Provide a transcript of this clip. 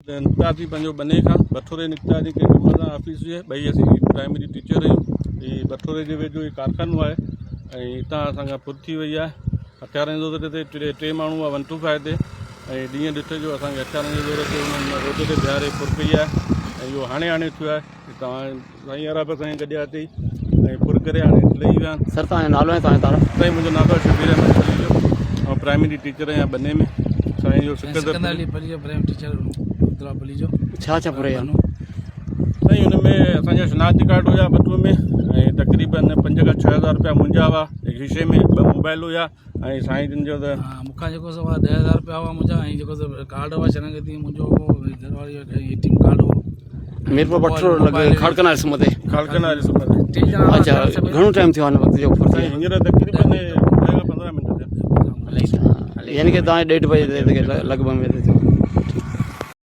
نڪتاسين پنهنجو ٻني کان بٺوري نڪتاسين ڪنهن ڪم سان آفيس جي ٻئي اسين پرائمري ٽيچر آهيون هي بٺوري جي ويجهو هي ڪارخانو آهي ۽ هتان اسان کان ڦر ٿي وئي آهي هٿيارن جي زور تي ٽي ٽي ماڻهو هئا ون ٽو فائيو تي ۽ ڏينهن ڏٺي جو اسان کي هٿيارن جي زور تي انهن روڊ تي بيهاري ڦر ڪئي آهي ۽ اهو هاڻي هاڻي ٿيو آهي توهان سائين وارا به اسان کي گڏيا اٿئي ۽ ڦر ڪري هاڻي لهي ويا آهن. سر توهان جو نالو ۽ توهان جو تعارف. سائين منهنجو نالو آهي شبير احمد پليجو آئون پرائمري ٽيچر آهيان ٻني ۾ سائين جو سڪندر سڪندر علي پليجو پرائمري ٽيچر عبدالله پليجو. ڇا ڇا ڦري ويا؟ سائين ان ۾ اسان جا شناختي ڪارڊ هيا بٽوء ۾ ۽ تقريبن پنج کان 6000 روپيا منهنجا هئا کيسي ۾ ٻه موبائل هيا ۽ سائين جن جو ته ها مون کان جيڪو سو 10000 روپيا هئا منهنجا ۽ جيڪو سو ڪارڊ هئا شرنگتي منهنجو هو ۽ گهر واري جو اي ٽي ايم ڪارڊ هو ميرپور بٺو لڳ کاڙڪن واري سم تي کاڙڪن واري سم تي ٽي ڄڻا اچا گهڻو ٽائيم ٿيو هن وقت جو ڦر سائين هينئر تقريبن 10 کان 15 منٽ ٿيا يعني کہ توهان ڏيڍ بجي لڳ ڀڳ ۾ ٿيو.